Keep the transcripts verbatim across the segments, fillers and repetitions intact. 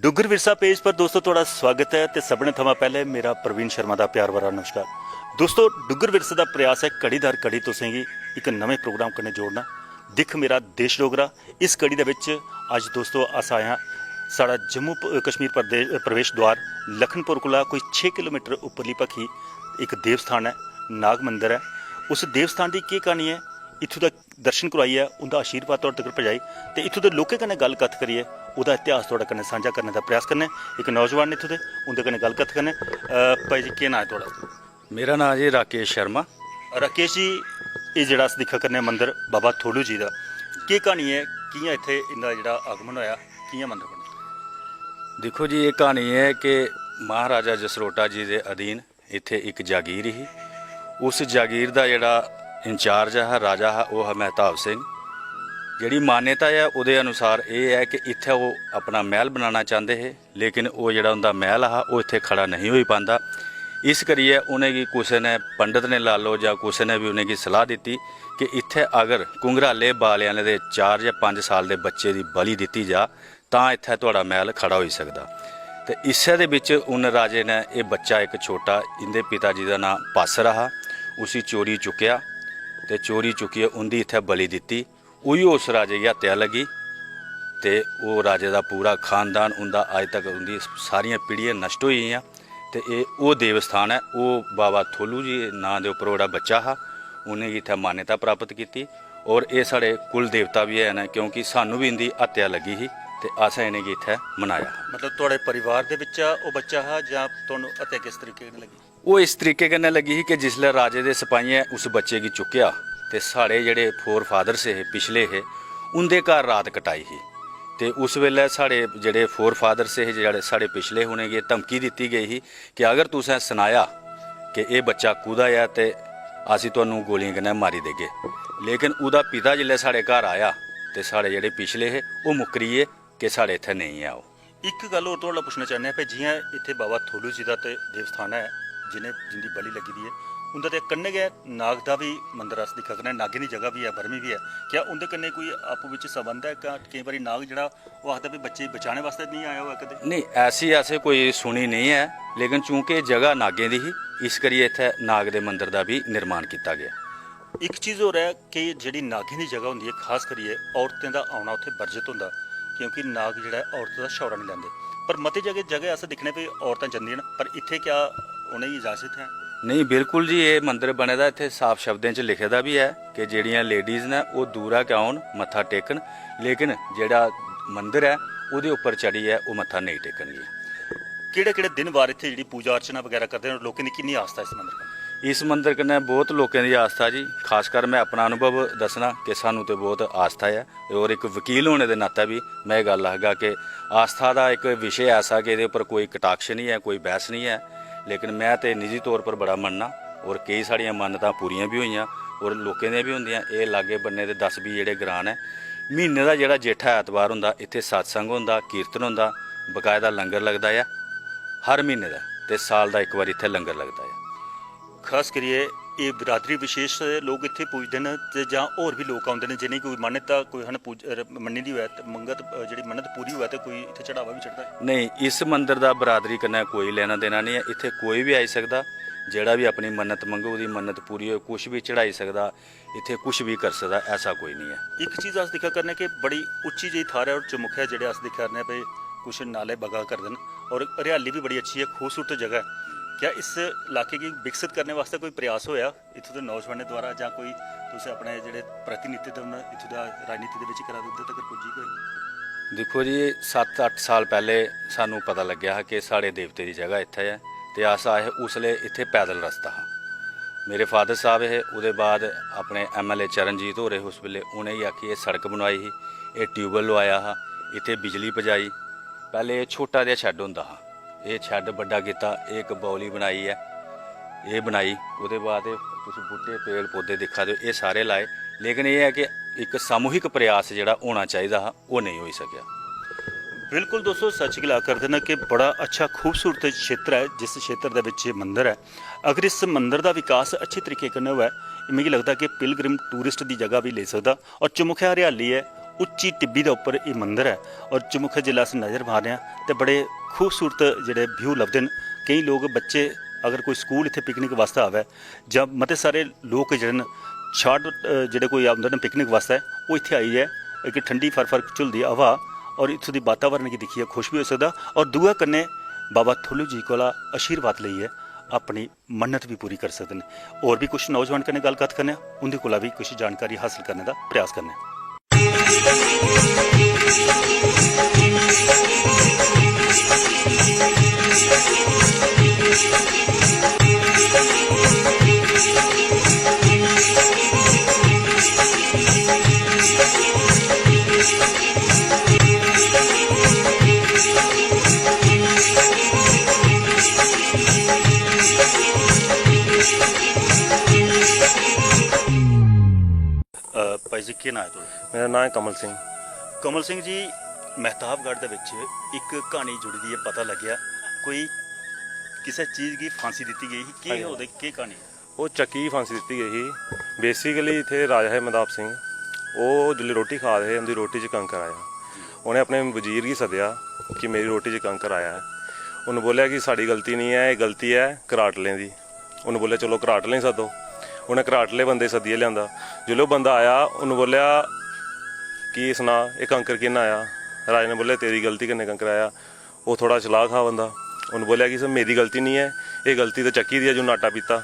Duggar Virsa page पर दोस्तो थुआढ़ा स्वागत ऐ ते सभनें थमां पैह्लें मेरा प्रवीण शर्मा दा प्यार भरा नमस्कार। दोस्तो, डुग्गर विरसा दा प्रयास ऐ घड़ी दर घड़ी तुसेंगी इक नमें प्रोग्राम कन्नै जोड़ना। दिक्ख मेरा देश डोगरा, इस कड़ी दे बिच अज्ज दोस्तो अस आए आं साढ़ा जम्मू प-, कश्मीर प्रदेश, प्रवेश द्वार लखनपुर कोला कोई छे किलोमीटर उप्परली बक्खी इक देव स्थान ऐ, नाग मंदर ऐ। उस देव स्थान दी केह् क्हानी ऐ, इत्थूं दा दर्शन करोआइयै उं'दा आशीर्वाद थुआढ़े तगर पजाई ते इत्थूं दे लोकें कन्नै गल्ल कत्थ करियै ओह्दा इतिहास थुआढ़े कन्नै सांझा करने दा प्रयास करने। इक नौजवान न इत्थूं दे, उं'दे कन्नै गल्ल कत्थ करने। अ, भाई जी, केह् नांऽ ऐ थुआढ़ा? मेरा नांऽ जी राकेश शर्मा। राकेश जी, एह् जेह्ड़ा अस दिक्खा करने आं मंदर बाबा थोलू जी दा, केह् क्हानी ऐ, कि'यां इत्थै इं'दा जेह्ड़ा आगमन होएआ, कि'यां मंदर बनेआ? दिक्खो जी, एह् क्हानी ऐ कि महाराजा जसरोटा जी दे अधीन इत्थै इक जागीर ही। उस जागीर दा जेह्ड़ा इंचार्ज हा, राजा हा, ओह् हा मेहताब सिंह। जेह्ड़ी मान्यता ऐ, ओह्दे अनुसार एह् ऐ कि इत्थै ओह् अपना मैह्ल बनाना चांह्दे हे, लेकिन ओह् जेह्ड़ा उं'दा मैह्ल हा, ओह् इत्थै खड़ा नेईं होई पांदा। इस करियै उ'नेंगी कुसै ने, पंडत ने लाई लैओ जां कुसै ने बी उ'नेंगी सलाह् दित्ती कि इत्थै अगर घुंघराले बालें आह्ले दे चार जां पंज साल दे बच्चे दी बलि दित्ती जा, तां इत्थै थुआढ़ा मैह्ल खड़ा होई सकदा। ते इस्सै दे बिच उन राजे ने एह् बच्चा इक छोटा, इं'दे पिता जी दा नांऽ पासर हा, उसी चोरी चुक्केआ ते चोरी चुक्कियै उं'दी इत्थै बलि दित्ती। उ'ऐ उस राजे गी हत्या लग्गी ते ओह् राजे दा पूरा खानदान, उं'दा अज्ज तक उं'दी सारियां पीढ़ियां नश्ट होई गेइयां। ते एह् ओह् देव स्थान ऐ, ओह् बाबा थोलू जी नांऽ दे उप्पर ओह्ड़ा बच्चा हा, उ'नेंगी इत्थै मान्यता प्राप्त कीती। और एह् साढ़े कुल देवता बी हैन, क्योंकि सानू बी इं'दी हत्या लग्गी ही ते असें इ'नेंगी इत्थै मनाया हा। मतलब, थुआढ़े परिवार दे बिच्चा ओह् बच्चा हा जां तुहानू हत्या किस तरीके कन्नै लग्गी? ओह् इस तरीके कन्नै लग्गी ही कि जिसलै राजे दे सपाहियें उस बच्चे गी चुक्केआ ते साढ़े जेह्ड़े फोर फादर्स हे, पिछले हे, उं'दे घर रात कटाई ही। ते उस बेल्लै साढ़े जेह्ड़े फोर फादर्स हे, जेह्ड़े साढ़े पिछले हे, उ'नेंगी एह् धमकी दित्ती गेई ही कि अगर तुसें सनाया कि एह् बच्चा कु'दा ऐ ते अस तुहानू गोलियें कन्नै मारी देगे। लेकिन ओह्दा पिता जिसलै साढ़े घर आया ते साढ़े जेह्ड़े पिछले हे, ओह् मुक्करी गे कि साढ़े इत्थै नेईं ऐ ओह्। इक गल्ल होर थुआढ़े कोला पुच्छना चाह्न्ने आं, भाई, जि'यां इत्थै बाबा थोलू जी दा ते देवस्थान ऐ, जि'नें, जिं'दी बलि लग्गी दी ऐ, उं'दा ते कन्नै गै नाग दा बी मंदर अस दिक्खा करने आं, नागें दी जगह बी ऐ, बर्मी बी ऐ। क्या उं'दे कन्नै कोई आपूं बिच्च संबंध ऐ? क्या केईं बारी नाग जेह्ड़ा ओह् आखदा भी बच्चे गी बचाने आस्तै निं आया होऐ कदें? नेईं, ऐसी असें कोई सुनी नेईं ऐ, लेकिन चूंकि जगह नागें दी ही, इस करियै इत्थै नाग दे मंदर दा बी निर्माण कीता गेआ। इक चीज होर ऐ कि जेह्ड़ी नागें दी जगह होंदी ऐ, खास करियै औरतें दा औना उत्थै वर्जत होंदा, क्योंकि नाग जेह्ड़ा ऐ औरत दा छौरा निं लैंदे। पर मती जगह, जगह अस दिक्खने भी औरतां जंदियां न, पर इत्थै क्या उ'नेंगी इजाजत ऐ? नेईं, बिल्कुल जी, एह् मंदर बने दा, इत्थै साफ शब्दें च लिखे दा बी ऐ कि जेह्ड़ियां लेडीज न, ओह् दूरा गै औन, मत्था टेकन, लेकिन जेह्ड़ा मंदर ऐ, ओह्दे उप्पर चढ़ियै ओह् मत्था नेईं टेकन गी। केह्ड़े केह्ड़े दिन बार इत्थै जेह्ड़ी पूजा अर्चना बगैरा करदे न, लोकें दी किन्नी आस्था इस मंदर कन्नै? इस मंदर कन्नै बहुत लोकें दी आस्था जी, खासकर में अपना अनुभव दस्सना कि सानूं ते बहुत आस्था ऐ, और इक वकील होने दे नाते बी में एह् गल्ल आखगा कि आस्था दा इक विशे ऐसा कि एह्दे उप्पर कोई कटाक्ष निं ऐ, कोई बैह्स निं ऐ, लेकिन में ते निजी तौर पर बड़ा मन्नना, और केई साढ़ियां मन्नतां पूरियां बी होइयां, और लोकें दियां बी होंदियां। एह् लागै बन्ने दे दस बीह् जेह्ड़े ग्रांऽ न, म्हीने दा जेह्ड़ा जेठा ऐतवार होंदा, इत्थै सत्संग होंदा, कीर्तन होंदा, बकायदा लंगर लगदा ऐ हर म्हीने दा, ते साल दा इक बारी इत्थै लंगर लगदा ऐ। खास करियै एह् बिरादरी विशेष लोक इत्थै पुजदे न, ते जां होर बी लोक औंदे न जि'नेंगी कोई मान्यता, कोई हन पूज-, र-, मन्नी दी होऐ, ते मंगत, अ, जेह्ड़ी मन्नत पूरी होऐ, ते कोई इत्थै चढ़ावा बी चढ़दा ऐ? नेईं, इस मंदर दा बरादरी कन्नै कोई लैना देना नेईं ऐ। इत्थै कोई बी आई सकदा, जेह्ड़ा बी अपनी मन्नत मंगग, ओह्दी मन्नत पूरी होग, कुछ बी चढ़ाई सकदा। इत्थै कुछ बी करी सकदा, ऐसा कोई निं ऐ। इक चीज अस दिक्खा करने कि बड़ी उच्ची जेही थाह्र ऐ और चमुखै जेह्ड़े अस दिक्खा करने भई कुछ नाले बगा करदे न और हरियाली बी बड़ी अच्छी ऐ, खूबसूरत जगह ऐ। क्या इस इलाके गी विकसित करने वास्तै कोई प्रयास होएआ इत्थूं दे नौजवानें द्वारा जां कोई तुस अपने जेह्ड़े प्रतिनिधित्व न इत्थूं दा राजनीति दे बिच करा दे उं'दे तगर पुज्जी कोई? दिक्खो जी, सत्त अट्ठ साल पैह्ले सानूं पता लग्गेआ हा कि साढ़े देवते दी जगह इत्थै ऐ ते अस आए हे, उसलै इत्थै पैदल रस्ता हा। मेरे फादर साहब हे, ओह्दे बाद अपने एम एल ए चरणजीत होर हे उस बेल्लै, उ'नेंगी आखियै सड़क बनवाई ही, एह् ट्यूबवैल लोआया हा, इत्थै बिजली पजाई। पैह्लें एह् छोटा जेहा शैड होंदा हा, एह् शैड बड्डा कीता, एह् इक बौली बनाई ऐ, एह् बनाई। ओह्दे बाद एह् तुस बूह्टे, पेड़, पौधे दिक्खा दे ओ, एह् सारे लाए। लेकिन एह् ऐ कि इक सामूहिक प्रयास जेह्ड़ा होना चाहिदा हा, ओह् नेईं होई सकेआ। बिल्कुल दोस्तो, सच गला करदे न कि बड़ा अच्छा खूबसूरत क्षेत्र ऐ जिस क्षेत्र दे बिच एह् मंदर ऐ। अगर इस मंदर दा विकास अच्छे तरीके कन्नै होऐ, मिगी लगदा कि पिलग्रिम टूरिस्ट दी जगह बी लेई सकदा। और चमुखै हरियाली ऐ, उच्ची टिब्बी दे उप्पर एह् मंदर ऐ। और चमुखै जिसलै अस नज़र मारने आं ते बड़े खूबसूरत जेह्ड़े व्यू लभदे न। केईं लोक, बच्चे, अगर कोई स्कूल इत्थै पिकनिक वास्तै आवै जां मते सारे लोक जेह्ड़े न शार्ट, अ, जेह्ड़े कोई औंदे न पिकनिक वास्तै, ओह् इत्थै आइयै इक ठंडी फर फर झुलदी हवा और इत्थूं दी वातावरण गी दिक्खियै खुश बी होई सकदा और दूआ कन्नै बाबा थुल्लू जी कोला आशीर्वाद लेइयै अपनी मन्नत बी पूरी करी सकदे न। होर बी कुछ नौजवान कन्नै गल्ल कत्थ करने आं, उं'दे कोला बी कुछ जानकारी हासल करने दा प्रयास करने आं। अ, भाई जी, केह् नांऽ ऐ थुआढ़ा? मेरा नांऽ ऐ कमल सिंह। कमल सिंह जी, मेहताबगढ़ दे बिच इक क्हानी जुड़ी दी ऐ, पता लग्गेआ कोई किसै चीज गी फांसी दित्ती गेई ही, केह् हां जी। ओह्दे, केह् क्हानी? ओह् चक्की गी फांसी दित्ती गेई ही। Basically इत्थै राजा हे मताब सिंह, ओह् जिसलै रोटी खा दे हे, उं'दी रोटी च कंकर आया। उ'नें अपने वजीर गी सद्देआ कि मेरी रोटी च कंकर आया ऐ। उ'न्न बोलेआ कि साढ़ी गलती निं ऐ, एह् गलती ऐ कराटलें दी। उ'न्न बोलेआ, "चलो, कराटलें गी सद्दो।" उ'नें कराटले बंदे गी सद्दियै लेआंदा। जिसलै ओह् बंदा आया, उ'न्न बोलेआ कि, "सना, एह् कंकर कि'यां आया?" राजे ने बोलेआ, "तेरी गलती कन्नै कंकर आया।" ओह् थोह्ड़ा चलाक हा बंदा। उ'न्न बोलेआ कि, "सर, मेरी गलती निं ऐ, एह् गलती ते चक्की दी ऐ, जो नाटा पीता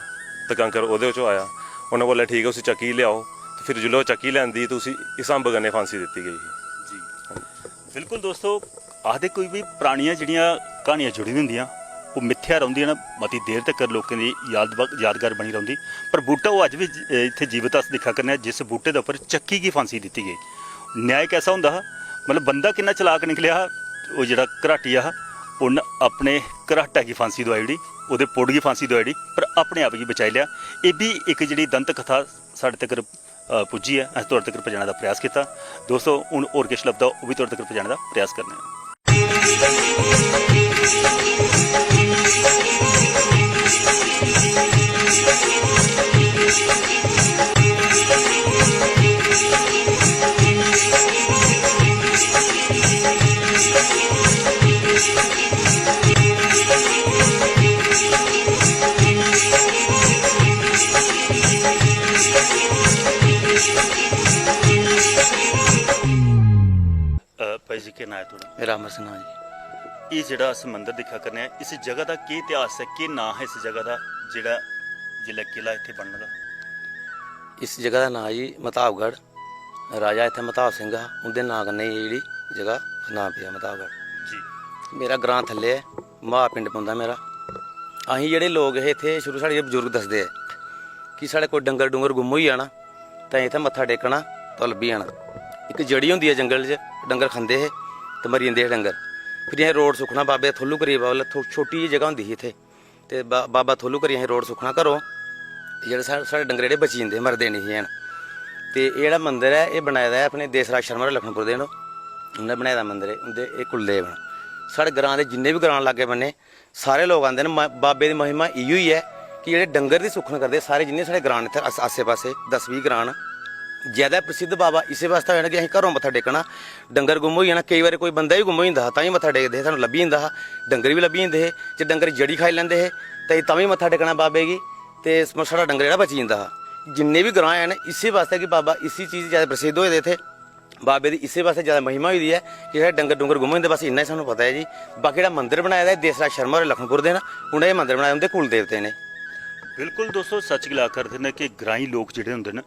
ते कंकर ओह्दे च आया।" उ'न्न बोलेआ, "ठीक ऐ, उसी चक्की गी लेआओ।" ते फिर जिसलै ओह् चक्की लेआंदी, ते उसी इस अम्ब कन्नै फांसी दित्ती गेई ही। जी। बिल्कुल दोस्तो, आखदे कोई बी परानियां जेह्ड़ियां क्हानियां जुड़ी दियां होंदियां, ओह् मित्थेआ रौंह्दियां न, मती देर तक्कर लोकें दी याद, यादगार बनी रौंह्दी। पर बूह्टा ओह् अज्ज बी ज-, इत्थै जीवत अस दिक्खा करने आं, जिस बूह्टे दे उप्पर चक्की गी फांसी दित्ती गेई। न्याय कैसा होंदा हा, मतलब बंदा किन्ना चलाक निकलेआ हा, ओह् जेह्ड़ा घराटी हा, उन्न अपने घराटा गी फांसी दोआई ओड़ी, ओह्दे पुड़ गी फांसी दोआई ओड़ी, पर अपने आप गी बचाई लेआ। एह् बी इक जेह्ड़ी दंत कथा साढ़े तगर अ, पुज्जी ऐ, असें थुआढ़े तगर पजाने दा प्रयास कीता। दोस्तो, हून होर किश लभदा, ओह् बी थुआढ़े तगर पजाने दा प्रयास करने आं। अ, भाई जी, केह् नांऽ ऐ थुआढ़ा? मेरा अमर सिंह नांऽ जी। एह् जेह्ड़ा अस मंदर दिक्खा करने आं, इस जगह दा केह् इतिहास ऐ, केह् नांऽ ऐ इस जगह दा, जेह्ड़ा जिसलै किला इत्थै बनन लगा? इस जगह दा नांऽ जी मताबगढ़। राजा इत्थै मताब सिंह हा, उं'दे नांऽ कन्नै एह् जेह्ड़ी जगह नांऽ पेआ मताबगढ़। जी। मेरा ग्रांऽ थल्ले ऐ, महा पिंड पौंदा मेरा। असीं जेह्ड़े लोक हे इत्थै, शुरू साढ़े जेह्ड़े बजुर्ग दसदे ऐ कि साढ़े कोई डंगर डुंगर गुम होई जाना, तां इत्थै मत्था टेकना, तां लब्भी जाना। इक जड़ी होंदी ऐ जंगल च, डंगर खंदे हे ते मरी जंदे हे डंगर। फिर असें रोड़ सुक्खना, बाबे दे थुल्लू करियै, बाबा थो-, छोटी जेही जगह होंदी ही इत्थै, ते बा-, बाबा थुल्लू करियै असें रोड़ सुक्खना घरों, ते जेह्ड़े सा-, साढ़े डंगर जेह्ड़े बची जंदे हे, मरदे निं हे हैन। ते एह् जेह्ड़ा मंदर ऐ, एह् बनाए दा ऐ अपने देसराज शर्मा होरें, लखनपुर दे न, उ'नें बनाए दा मंदर ऐ, उं'दे एह् कुलदेव न। साढ़े ग्रांऽ दे जिन्ने बी ग्रांऽ लागै बन्ने, सारे लोक आंदे न। म-, बाबे दी महिमा इ'यो ही ऐ कि जेह्ड़े डंगर दी सुक्खन करदे, सारे जिन्ने साढ़े ग्रांऽ न इत्थै आस-, आस्सै पास्सै दस बीह् ग्रांऽ न, जैदा प्रसिद्ध बाबा इस्सै बास्तै होए न कि असें घरों मत्था टेकना, डंगर गुम होई जाना, केईं बारी कोई बंदा बी गुम होई जंदा हा, तां बी मत्था टेकदे हे, सानूं लब्भी जंदा हा, डंगर बी लब्भी जंदे हे। जे डंगर जड़ी खाई लैंदे हे, तां तां बी मत्था टेकना बाबे गी, ते स-, साढ़ा डंगर जेह्ड़ा बची जंदा हा। जिन्ने बी ग्रांऽ हैन, इस्सै बास्तै कि बाबा इस्सै चीज जैदा प्रसिद्ध होए दे इत्थै। बाबे दी इस्सै बास्तै जैदा महिमा होई दी ऐ कि जेह्ड़े डंगर डुंगर गुम होई जंदे, बस इन्ना ही सानूं पता ऐ जी। बाकी जेह्ड़ा मंदर बनाए दा ऐ, देसराज शर्मा होरें लखनपुर दे न, उ'नें एह् मंदर बनाए, उं'दे कुल देवते न। बिल्कुल दोस्तो, सच्च गला करदे न कि ग्राईं लोक जेह्ड़े होंदे न,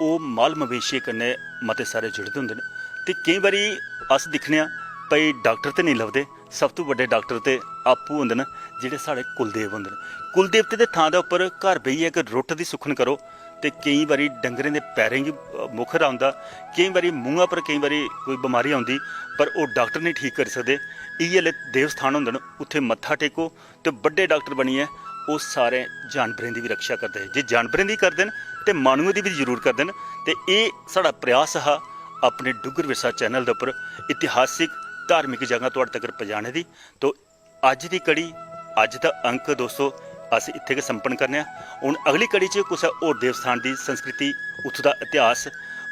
ओह् माल मवेशियें कन्नै मते सारे जुड़े दे होंदे न। ते केईं बारी अस दिक्खने आं, भाई, डाक्टर ते नेईं लभदे, सब तों बड्डे डाक्टर ते आपूं होंदे न, जेह्ड़े साढ़े कुलदेव होंदे न। कुलदेवते दे थां दे उप्पर घर बेहियै इक रुट्ट दी सुक्खन करो, ते केईं बारी डंगरें दे पैरें गी, अ, मुखर औंदा, केईं बारी मूंहा पर केईं बारी कोई बमारी औंदी, पर ओह् डाक्टर नेईं ठीक करी सकदे। इ'यै ले देव स्थान होंदे न, उत्थै मत्था टेको ते बड्डे डाक्टर बनियै ओह् सारे जानवरें दी बी रक्षा करदे। जे जानवरें दी करदे न ते माह्नुएं दी बी जरूर करदे न। ते एह् साढ़ा प्रयास हा अपने डुग्गर विरसा चैनल दे उप्पर इतिहासिक, धार्मिक जगह तुआढ़े तगर पजाने दी। तो अज्ज दी कड़ी, अज्ज दा अंक दोस्तो, अस इत्थै गै संपन्न करने आं। हून अगली कड़ी च कुसै होर देव स्थान दी संस्कृति, उत्थूं दा इतिहास,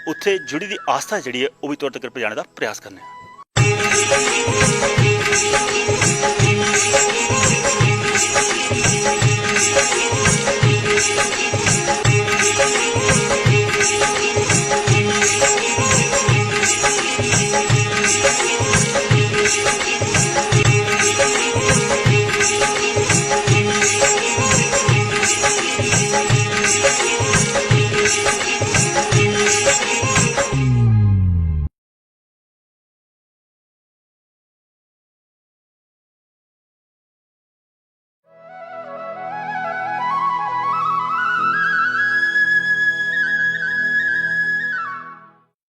उत्थै जुड़ी दी आस्था जेह्ड़ी ऐ, ओह् बी तुआढ़े तगर पजाने दा प्रयास करने आं।